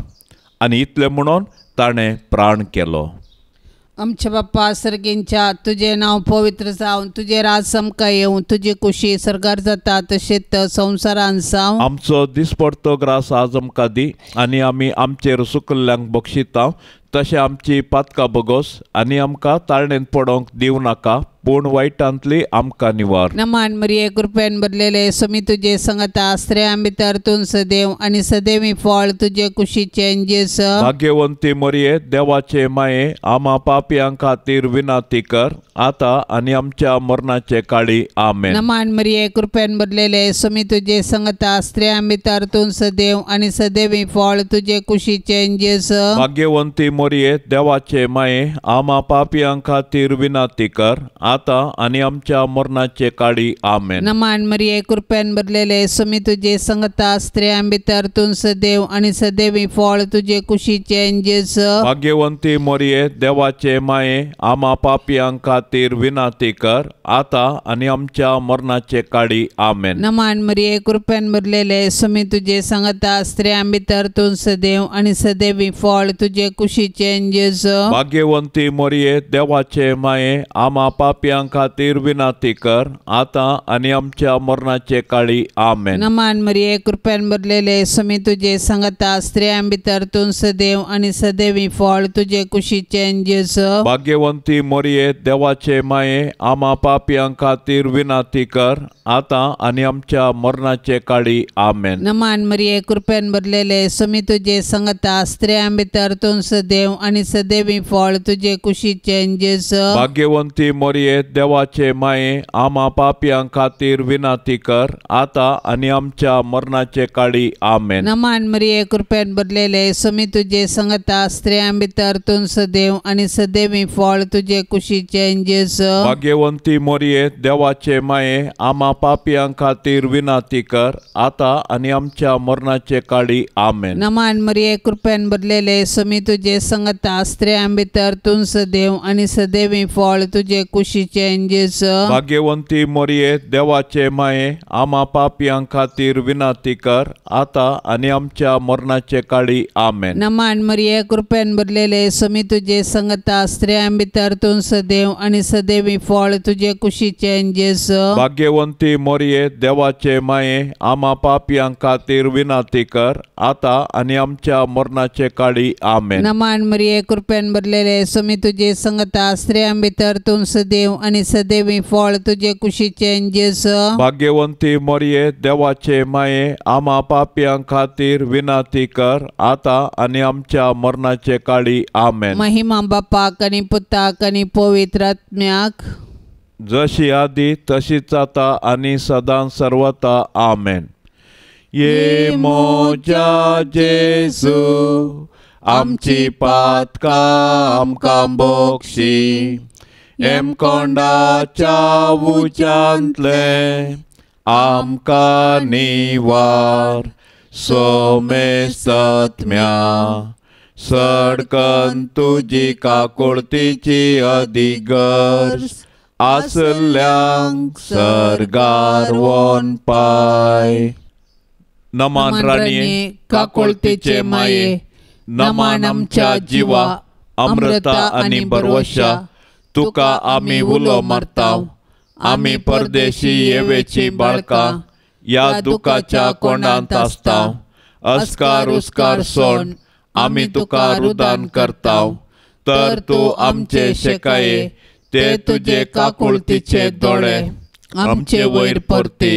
आनी इतलें म्हणून ताणें प्राण केलो। आमच्या बाप्पा सर्गींच्या तुजें नांव पवित्र जावं, तुजें राज समका येवं, तुजी कुशी सर्गार जाता तशेंच संवसारान जावं। आमचो दिसपडतो ग्रास आज आमकां दी आनी आमी आमचेर सुकल्ल्यांक बक्षिता तशें आमची पातकां बगोस आनी आमकां ताळणेंत पडोवंक दिवं नाका, पूण वायटांतली आमकां निवार। नमान मरिये कृपेन भरलेले स्वामी तुजे संगता, स्त्रियां भितर तूं सदैव आनी सदैवी फळ तुजे कुशीचें जेजू। भाग्यवंती मरिये देवाचे माये आमा पापयां खातीर विनंती कर आतां आनी आमच्या मरणाचे काळी। आमेन। नमान मरिये कृपेन भरलेले स्वामी तुजे संगता, स्त्रियां भितर तूं सदैव आनी सदैवी फळ तुजे कुशीचें जेजू। भाग्यवंती मरिये देवाचे माये आमा पापयां खातीर विनंती कर आतां आनी आमच्या मरणाचे काळी आमेन। नमान मरिये कृपेन भरलेले स्वामी तुजे संगता, स्त्रियां भितर तूं सदैव आनी सदैवी फळ तुजे कुशीचे जेजू। भाग्यवंती मरिये देवाचे माये आमा पापयां खातीर विनंती कर आतां आनी आमच्या मरणाचे काळी आमेन। नमान मरिये कृपेन भरलेले स्वामी तुजे संगता, स्त्रियां भितर तूं सदैव आनी सदैवी फळ तुजे कुशीचे जेजू। भाग्यवंती मरिये देवाचे माये आमा पापयां खातीर विनंती कर आतां आनी आमच्या मरणाचे काळी आमेन। नमान मरिये कृपेन भरलेले स्वामी तुजे संगता, स्त्रियां भितर तूं सदैव आनी सदैवी फळ तुजे कुशीचे जेजू। भाग्यवंती मरिये देवाचे माये आमा पापयां खातीर विनंती कर आतां आनी आमच्या मरणाचे काळी आमेन। नमान मरिये कृपेन भरलेले स्वामी तुजे संगता, स्त्रियां भितर तूं सदैव आनी सदैवी फळ तुजे कुशीचे जेजू। भाग्यवंती मरिये देवाचे माये आमा पापयां खातीर विनंती कर आतां आनी आमच्या मरणाचे काळी आमेन। नमान मरिये कृपेन भरलेले स्वामी तुजे संगता, स्त्रियां भितर तूं सदैव आनी सदैवी फळ तुजे कुशीचे जेजू। भाग्यवंती मरिये देवाचे माये आमा पापयां खातीर विनंती कर आतां आनी आमच्या मरणाचे काळी आमेन। नमान मरिये कृपेन भरलेले स्वामी तुजे संगता, स्त्रियां भितर तूं सदैव आनी सदैवी फळ तुजे कुशीचे जेजू। भाग्यवंती मरिये देवाचे माये आमा पापयां खातीर विनंती कर आतां आनी आमच्या मरणाचे काळी आमेन। नमान मरिये कृपेन भरलेले स्वामी तुजे संगता, स्त्रियां भितर तूं सदैव आनी सदैवी फळ तुजे कुशीचे जेजू। भाग्यवंती मरिये देवाचे माये आमा पापयां खातीर विनंती कर आतां आनी आमच्या मरणाचे काळी आमेन। नमान मरिये कृपेन भरलेले स्वामी तुजे संगता, स्त्रियां भितर तूं सदैव आनी सदैवी फळ तुजे कुशीचे जेजू। भाग्यवंती मरिये देवाचे माये आमा पापयां खातीर विनंती कर आतां आनी आमच्या मरणाचे काळी आमेन। महिमा बापाक आनी पुताक आनी पवित्र आत्म्याक, जशी आदी तशीच आतां आनी सदां सर्वता आमेन। ये मोजा जेजू आमची पातकां आमकां बोक्षी, हेमकोंडाच्या उज्यांतलें आमकां निवार, सोमेस्तत्म्या सडकन तुजी काकुळतीची अधिगर्ज आसल्यांक सर्गार वोन पाय। नमान राणये काकुळतीचे माये, नमान आमच्या जिवा अमृता आनी बरवशा, तुका आमी उलो मारताव, आमी परदेशी येवेची बाळकां ह्या दुखाच्या कोंडांत आसताव, अस्कार उस्कार सोड आमी तुका रुदान करताव, तर तूं आमचे शेकाये ते तुजे काकुळतीचे दोळे आमचे वयर परती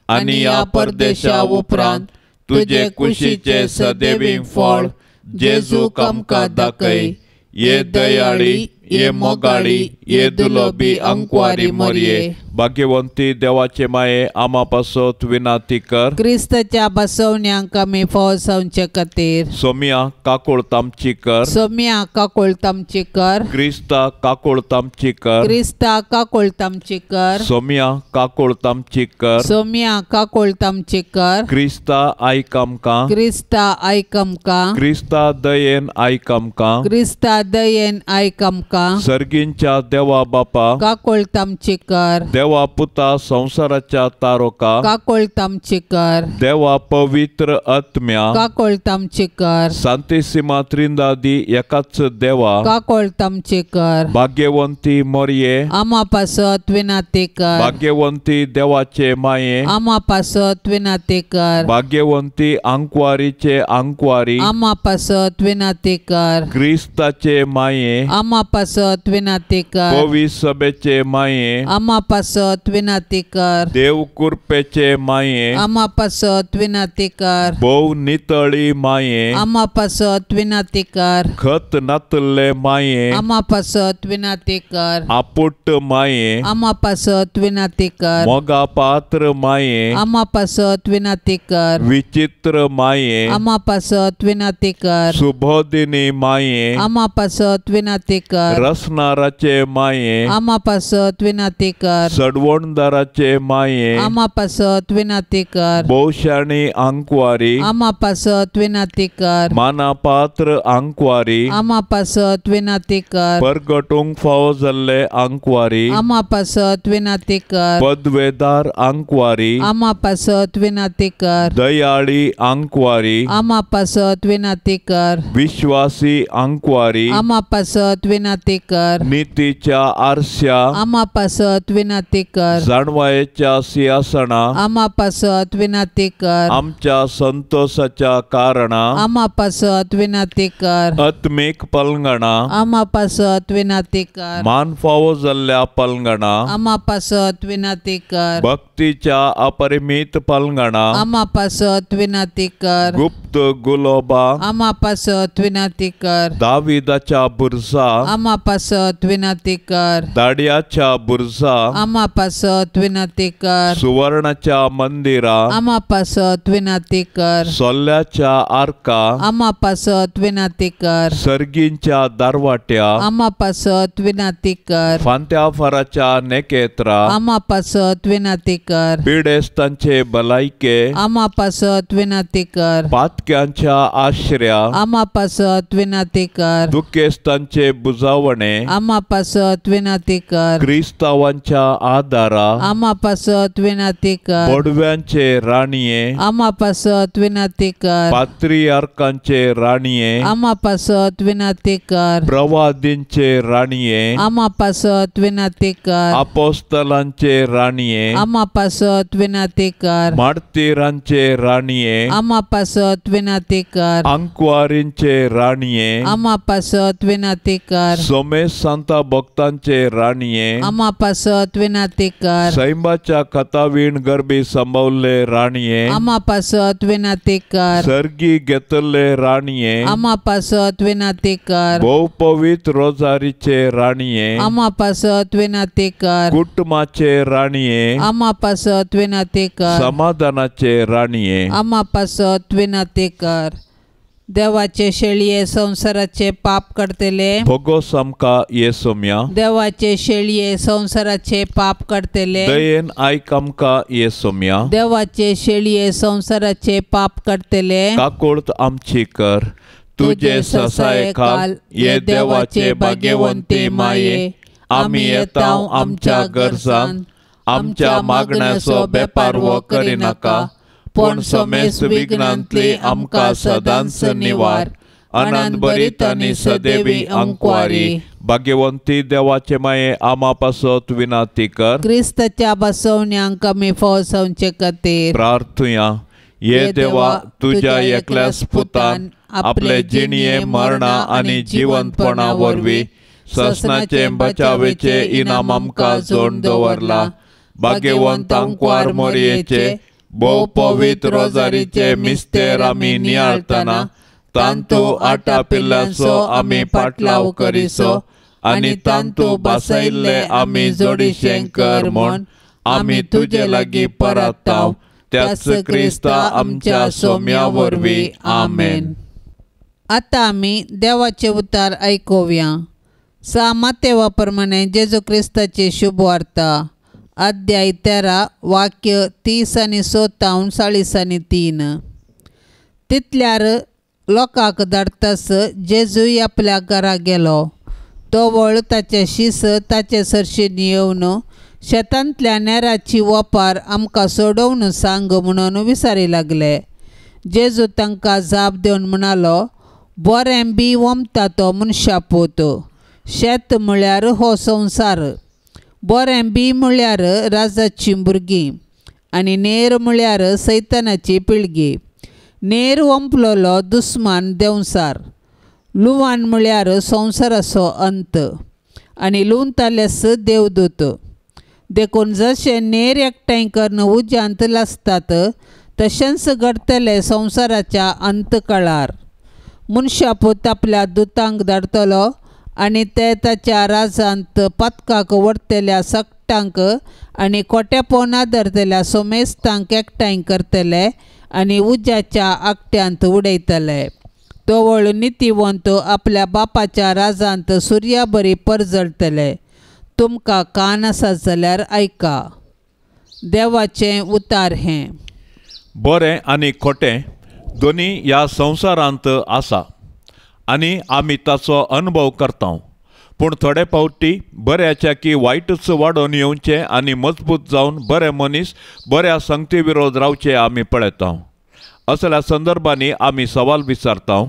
आनी ह्या परदेशा उपरांत तुजे कुशीचे सदैवी फळ जेजूक आमकां दाखय। ये दयाळी, ये मोगाळी, ये दुलोबी अंकवारी मोरये। भाग्यवंती देवाचे माये आमा पासत विनंती कर, क्रिस्ताच्या बसवण्यांक आमी फौजावचे खातीर। सोमिया काकुळत आमची कर, सोमिया काकुळत आमची कर, क्रिस्ता काकुळत आमची कर, क्रिस्ता काकुळत आमची कर, सोमिया काकुळत आमची कर, सोमिया काकुळत आमची कर, क्रिस्ता आयक आमकां, क्रिस्ता आयक आमकां, क्रिस्ता दयेन आयक आमकां, क्रिस्ता दयेन आयक आमकां। सर्गींच्या देवा बापा काकुळत आमची कर, देवा पुता संवसाराच्या तारोका काकुळत आमची कर, देवा पवित्र आत्म्या काकुळत आमची कर, सांतिसिमा त्रिंदादी एकाच देवा काकुळत आमची कर, भाग्यवंती मोरये आमा पासत विनंती कर, भाग्यवंती देवाचे माये आमा पासत विनंती कर, भाग्यवंती आंकवारीचे आंकवारी आमा पासत विनंती कर, क्रिस्ताचे माये आमा पासत विनंती कर, पवित्र सभेचे माये आमा पासत विनंती कर, देव कृपेचे माये आमा पासत विनंती कर, भोव नितळी माये आमा पासत विनंती कर, खत नातल्ले माये आमा पासत विनंती कर, आपुट माये आमा पासत विनंती कर, मोगा पात्र माये आमा पासत विनंती कर, विचित्र माये आमा पासत विनंती कर, सुबोधिनी माये आमा पासत विनंती कर, रसनाराचे माये आमा पासत विनाती कर। सडवणदाराचे माये आमा पासत विनाती कर। भोवशाणी आंकवारी आमा पासत विनाती कर। मानापात्र आंकवारी आमा पासत विनाती कर। परगटूंक फावो जाल्ले आंकवारी आमा पासत विनाती कर। पदवेदार आंकवारी आमा पासत विनाती कर। दयाळी आंकवारी आमा पासत विनाती कर। विश्वासी आंकवारी आमा पासत विनाती कर। नितीच्या आरस्या आमा पासत विनाती कर। जाणवायेच्या सिंहासना आमा पासत विनाती कर। आमच्या संतोषाच्या कारणा आमा पासत विनाती कर। आत्मीक पलंगणा आमा पासत विनाती कर। मान फावो जाल्ल्या पलंगणा आमा पासत विनाती कर। भक्तीच्या अपरिमित पलंगणा आमा पासत विनाती कर। गुप्त गुलोबा आमा पासत विनाती कर। दाविदाच्या बुरजा आमा पासत विनाती कर। दाड्याच्या बुरजा आमा पासत विनाती कर। सुवर्णाच्या मंदिरा आमा पासत विनाती कर। सोल्याच्या आर्का आमा पासत विनाती कर। सर्गींच्या दारवाट्या आमा पासत विनाती कर। फांत्या फाराच्या नेकेत्रा आमा पासत विनाती कर। पिडेस्तांचे भलायके आमा पासत विनाती कर। पातक्यांच्या आश्र्या आमा पासत विनाती कर। दुखेस्तांचे बुजावणे आमा पासत विनाती कर। क्रिस्तावांच्या आदारा आमा पासत विनाती कर। बोडव्यांचे राणये आमा पासत विनाती कर। पात्रियार्कांचे राणये आमा पासत विनाती कर। प्रवादींचे राणये आमा पासत विनाती कर। अपोस्तलांचे राणये आमा पासत विनाती कर। मार्तीरांचे राणये आमा पासत विनाती कर। आंकवारींचे राणये आमा पासत विनाती कर। सोमेश सांता भक्तांचे राणये आमा पासत विनाती कर। सैंबाच्या कथावीण गर्भी संभवले राणये आमा पासत विनाती कर। सर्गी घेतले राणये आमा पासत विनाती कर। भोव पवित्र रोजारीचे राणये आमा पासत विनाती कर। कुटुंबाचे राणये आमा पासत विनाती कर। समाधानाचे राणये आमा पासत विनाती कर। देवाचे शेळये संसाराचे पाप करतले भोगोस आमकां येसोम्या। देवाचे शेळये संसाराचे पाप करतले दयेन आयक आमकां येसोम्या। देवाचे शेळये संसाराचे पाप करतले काकुळत आमची कर। तुझे ससाये खाल ये देवाचे भाग्यवंती माये आमी येता आमच्या गरजान आमच्या मागण्याचो बेपारवो करिनाका पूण समेस्त विघ्नांतली आमकां सदांच निवार। आनंद भरीत आनी सदैवी अंकवारी भाग्यवंती देवाचे माये आमा पासत विनाती कर। क्रिस्ताच्या बसवण्यांक आमी फसवचे खातीर प्रार्थुया। ये देवा तुझ्या एकल्याच पुतान आपले जिणये मरणा आनी जिवंतपणा वरवीं ससनाचे बचावेचे इनाम आमकां जोडून दवरला। भाग्यवंत आंकवार मोरयेचे भोव पवित्र रोजारीचे मिस्तेर आमी नियाळतना तांतू आटा पिल्लाचो आमी पाटलाव करिसो आनी तांतू बसयल्ले आमी जोडीशें कर म्हूण आमी तुजे लागीं परताव त्याच क्रिस्ता आमच्या सोम्या वरवीं आमेन। आतां आमी देवाचे उतार आयकुया। सा मातेवा प्रमाणे जेजू क्रिस्ताची शुभवार्ता अध्याय 13 वाक्य 30 आनी 57 43। तितल्यार लोकांक धाडतास जेजूय आपल्या घरा गेलो। तो वळ ताचे शीस ताचे सरशीं येवन शेतांतल्या नेराची वपार आमकां सोडोवन सांग म्हणून विचारी लागले। जेजू तांकां जाप दिवन म्हणालो, बरें बी वमता तो मनशा पूत। शेत म्हळ्यार हो संवसार। बरें बी म्हळ्यार राजाची भुरगीं आनी नेर म्हळ्यार सैतानाची पिळगी। नेर वंपलोलो दुस्मान देंवसार। लुवान म्हळ्यार संवसाराचो अंत आनी लुवतालेस देवदूत। देखून जशें नेर एकठांय करून उज्यांत लासतात तशेंच घडटलें संवसाराच्या अंतकाळार। मनशा पूत आपल्या दुतांक धाडटलो आनी ते ताच्या राजांत पातकाक व्हरतल्या सगटांक आनी खोटेपणा धरतल्या सोमेस्तांक एकठांय करतले आनी उज्याच्या आकट्यांत उडयतले। तवळ नितीवंत आपल्या बापाच्या राजांत सुर्या बरी परजळटले। तुमकां कान आसा जाल्यार आयका. देवाचें उतार हें. बरें आनी खोटें दोनी ह्या संवसारांत आसा आनी आमी ताचो अनुभव करता. पूण थोडे फावटी बऱ्याच्या की वायटच वाडोवन येवचें आनी मजबूत जावन बरे मनीस बऱ्या संगती विरोध रावचे आमी पळयता. असल्या संदर्भांनी आमी सवाल विचारता,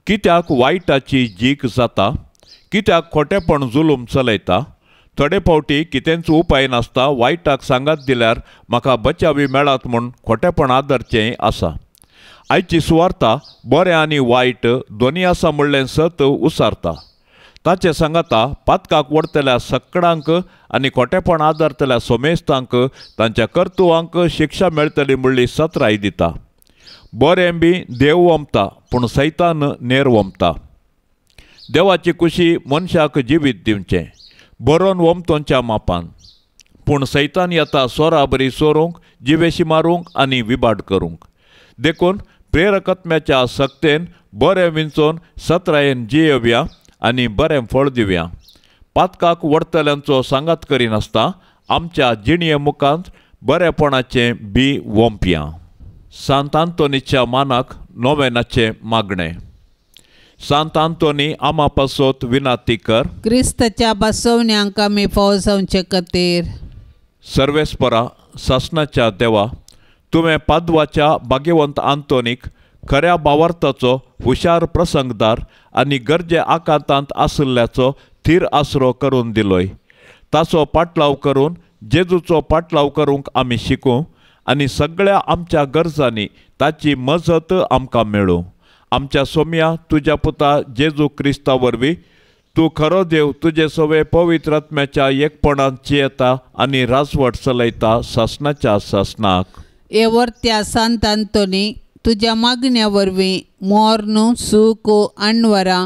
कित्याक वायटाची जीक जाता? कित्याक खोटेपण जुलूम चलयता? थोडे फावटी कितेंच उपाय नासता वायटाक सांगात दिल्यार म्हाका बचावी मेळत म्हूण खोटेपण आदरचें आसा. आयची सुवार्ता बरें आनी वायट दोनी आसा म्हणलें सत उसारता. ताचे सांगाता पातकाक वडतल्या सकडांक आनी खोटेपण आदारतल्या सोमेस्तांक तांच्या कर्तुवांक शिक्षा मेळटली म्हणली सत्राय दिता. बरें बी देव वमता पूण सैतान नेर वमता. देवाची कुशी मनशाक जिवीत दिवचें बरोवन वमतोंच्या मापान, पूण सैतान येता सोरा बरी सोरूंक, जिवेशी मारूंक आनी विबाड करूंक. देखून प्रेरकत्म्याच्या सक्तेन बरें विंचोन सत्रायेन जियेवया आनी बरें फळ दिवया. पातकाक वडतल्यांचो सांगात करिनासता आमच्या जिणये मुखांत बरेपणाचें बी वोंपया. सांत आंतोनीच्या मानाक नोवेनाचें मागणें. सांत आंतोनी आमा पासत विनाती कर. क्रिस्ताच्या बसवण्यांक आमी फावो जावचे खातीर. सर्वेस्परा सासणाच्या देवा, तुवें पादवाच्या भाग्यवंत आंतोनीक खऱ्या भावार्थाचो हुशार प्रसंगदार आनी गरजे आकांतांत आशिल्ल्याचो थीर आसरो करून दिलोय. ताचो पाटलाव करून जेजूचो पाटलाव करूंक आमी शिकूं आनी सगळ्या आमच्या गरजांनी ताची मजत आमकां मेळूं. आमच्या सोम्या तुज्या पुता जेजू क्रिस्ता वरवीं तूं खरो देव तुजे सवे पवित्र आत्म्याच्या एकपणांत जियेता आनी राजवट चलयता सासणाच्या सासणाक. हे वर्त्या सांत आंतोनी, तुज्या मागण्या वरवीं मोर्न सूख अणवरां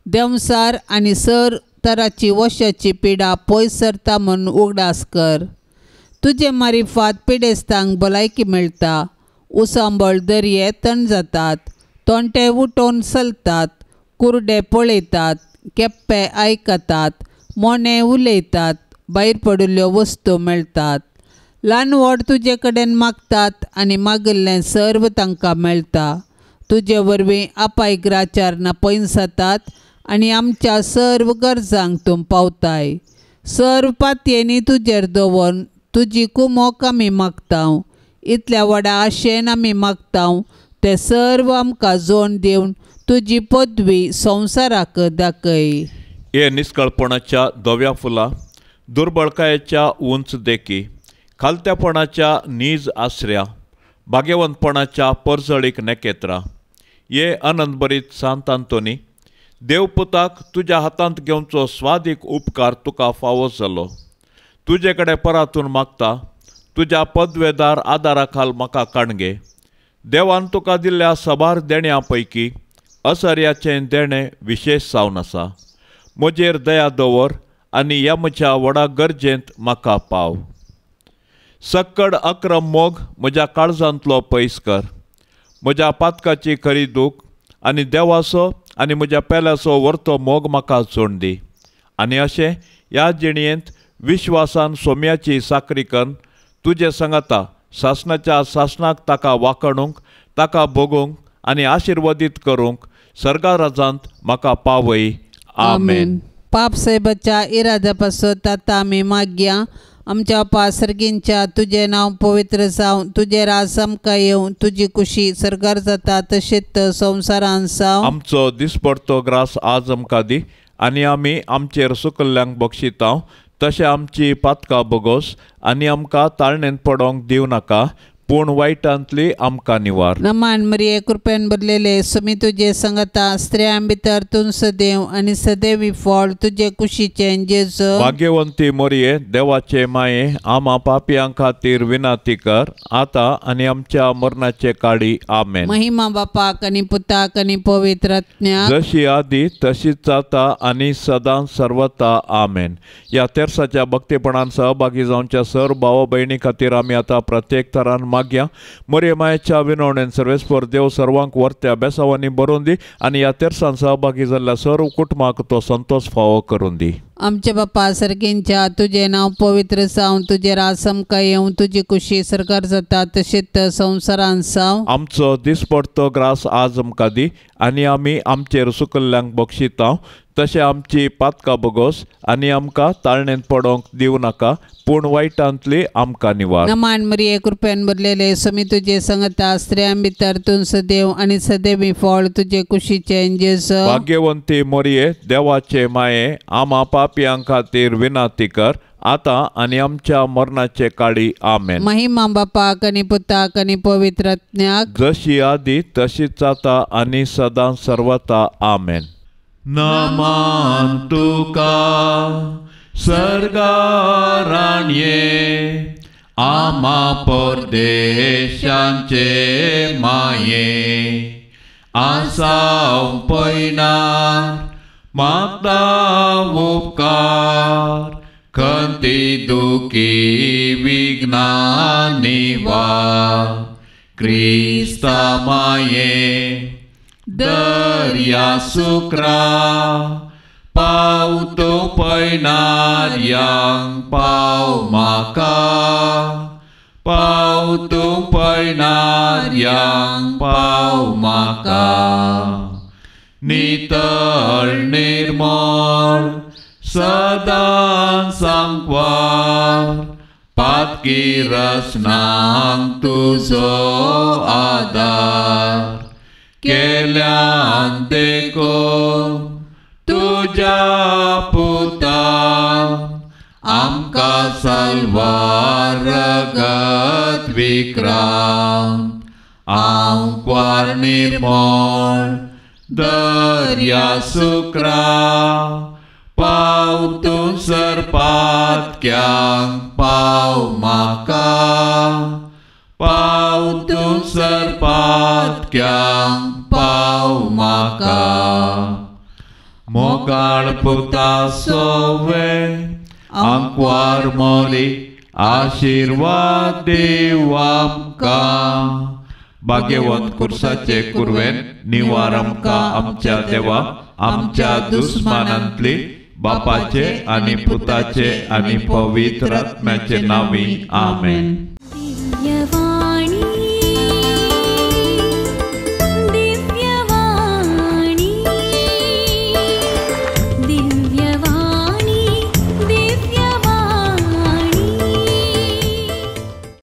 देंवसार आनी सर तराची वशाची पिडा पयस सरता म्हूण उगडास कर. तुजे मारिफात पिडेस्तांक भलायकी मेळटा, उसांबळ दर्ये तण जातात, तोंटे उठोवन चलतात, कुरडे पळयतात, केप्पे आयकतात, मोने उलयतात, भायर पडिल्ल्यो वस्तू मेळटात. ल्हान व्हड तुजे कडेन मागतात आनी मागिल्लें सर्व तांकां मेळटा. तुजे वरवीं आपायग्राचार पयस जातात आनी आमच्या सर्व गरजांक तूं पावताय. सर्व पातयेंनी तुजेर दवरून तुजी कुमोक आमी मागता. इतल्या व्हडा आशेन आमी मागता ते सर्व आमकां जोड दिवन तुजी पदवी संवसाराक दाखय. हे निस्कळपणाच्या धव्या फुलां, दुर्बळकायेच्या उंच देखी, खालत्यापणाच्या नीज आसऱ्या, भाग्यवंतपणाच्या परजळीक नेकेत्रा, हे आनंदभरीत सांत आंतोनी, देवपुताक तुज्या हातांत घेवचो स्वादीक उपकार तुका फावो जालो. तुजे कडेन परातून मागता, तुज्या पदवेदार आदारा खाल म्हाका काणगे. देवान तुका दिल्ल्या साबार देण्या पैकी असर्याचें देणें विशेश जावन आसा. म्हजेर दया दवर आनी ह्या म्हज्या व्हडा गरजेंत म्हाका पाव. सक्कड अक्रम मोग म्हज्या काळजांतलो पयस कर. म्हज्या पातकाची खरी दूख आनी देवाचो आनी म्हज्या पेल्याचो व्हरतो मोग म्हाका जोड दी. आनी अशें ह्या जिणयेंत विश्वासान सोम्याची साकरी करून तुजे सांगाता सासणाच्या सासणाक ताका वाखणूंक, ताका भोगूंक आनी आशिर्वादीत करूंक सर्गाराजांत म्हाका पावय. आमेन. पाप साहेबाच्या इराद्या पासत आतां आमी मागया. आमच्या पासर्गींच्या तुजें नांव पवित्र जावं, तुजें राज आमकां येवं, तुजी कुशी सर्गार जाता तशेंच संवसारान जावं. आमचो दिसपडतो ग्रास आज आमकां दी आनी आमी आमचेर सुकल्ल्यांक बक्षिता तशें आमची पातकां बोगोस आनी आमकां ताळणेंत पडोंक दिवं नाका, पूण वायटांतली आमकां निवार. नमान मरिये, कृपेन भरलेले, सुमी तुजे संगता, स्त्रियां भितर तूं सदैव आनी सदैवी फळ तुजे कुशीचें जेजू. भाग्यवंती मरिये, देवाचे माये, आमा पापयां खातीर विनाती कर आतां आनी आमच्या मरणाचे काळी. आमेन. महिमा बापाक आनी पुताक आनी पवित्र आत्म्याक, जशी आदी तशीच जाता आनी सदां सर्वता. आमेन. ह्या तेर्साच्या भक्तीपणान सहभागी जावच्या सर भाव भयणी खातीर आमी आतां प्रत्येक तरान मागया. मरिये मायेच्या विनवणेन सर्वेस्पर देव सर्वांक वर्त्या बेसावांनी बरोवन दी आनी ह्या तेरसान सहभागी जाल्ल्या सर्व कुटुंबाक तो संतोष फावो करून दी. आमच्या बापा सर्गींच्या तुजें नांव पवित्र जावं, तुजें राज आमकां येवं, तुजी कुशी सरकार जाता तशेंच संवसारांत जावं. आमचो दिसपडतो ग्रास आज आमकां दी आनी आमी आमचेर सुकल्ल्यांक बक्षिता तशें आमची पातकां बोगोस आनी आमकां ताळणेंत पडोंक दिवं नाका, पूण वायटांतली आमकां निवार. नमान मरिये कृपेन भरलेले स्वामी तुजे संगता, स्त्रियां भितर तूं सदैव आनी सदैवी फळ तुजे कुशीचें जेजू. भाग्यवंती मरिये देवाचे माये, आमा पापयां खातीर विनंती कर आतां आनी आमच्या मरणाचे काळी. आमेन. महिमा बापाक आनी पुताक आनी पवित्र आत्म्याक, जशी आदी तशीच आतां आनी सदां सर्वता. आमेन. नमन तुका सर्गाराणये, आमा परदेशांचे माये, आसाव पयणार मागता उपकार, खंती दुखी विघ्ना निवार, क्रिस्ता माये दर्या सुक्रा, पावतो पयणार्यांक पाव म्हाका, पावतो पयणार्यांक पाव म्हाका. नितळ निर्मळ सदां सांकवार, पातकी रसनांक तुजो आदार, केल्यान देखून तुज्या पुतान आमकां साल्वार रगत विक्रांत, आंकवार निर्मळ दर्या सुक्रा, पाव तूं सरपातक्यांक पाव म्हाका, पाव तूं सरपातक्यांक पाव म्हाका. मोगाळ पुता सोवे आंकवार मोरी, आशिर्वाद देव आमकां. भाग्यवंत कुर्साचे कुरवेन निवार आमकां आमच्या देवा, आमच्या दुस्मानांतली, बापाचे आनी पुताचे आनी पवित्र आत्म्याचे नांवी. आमेन.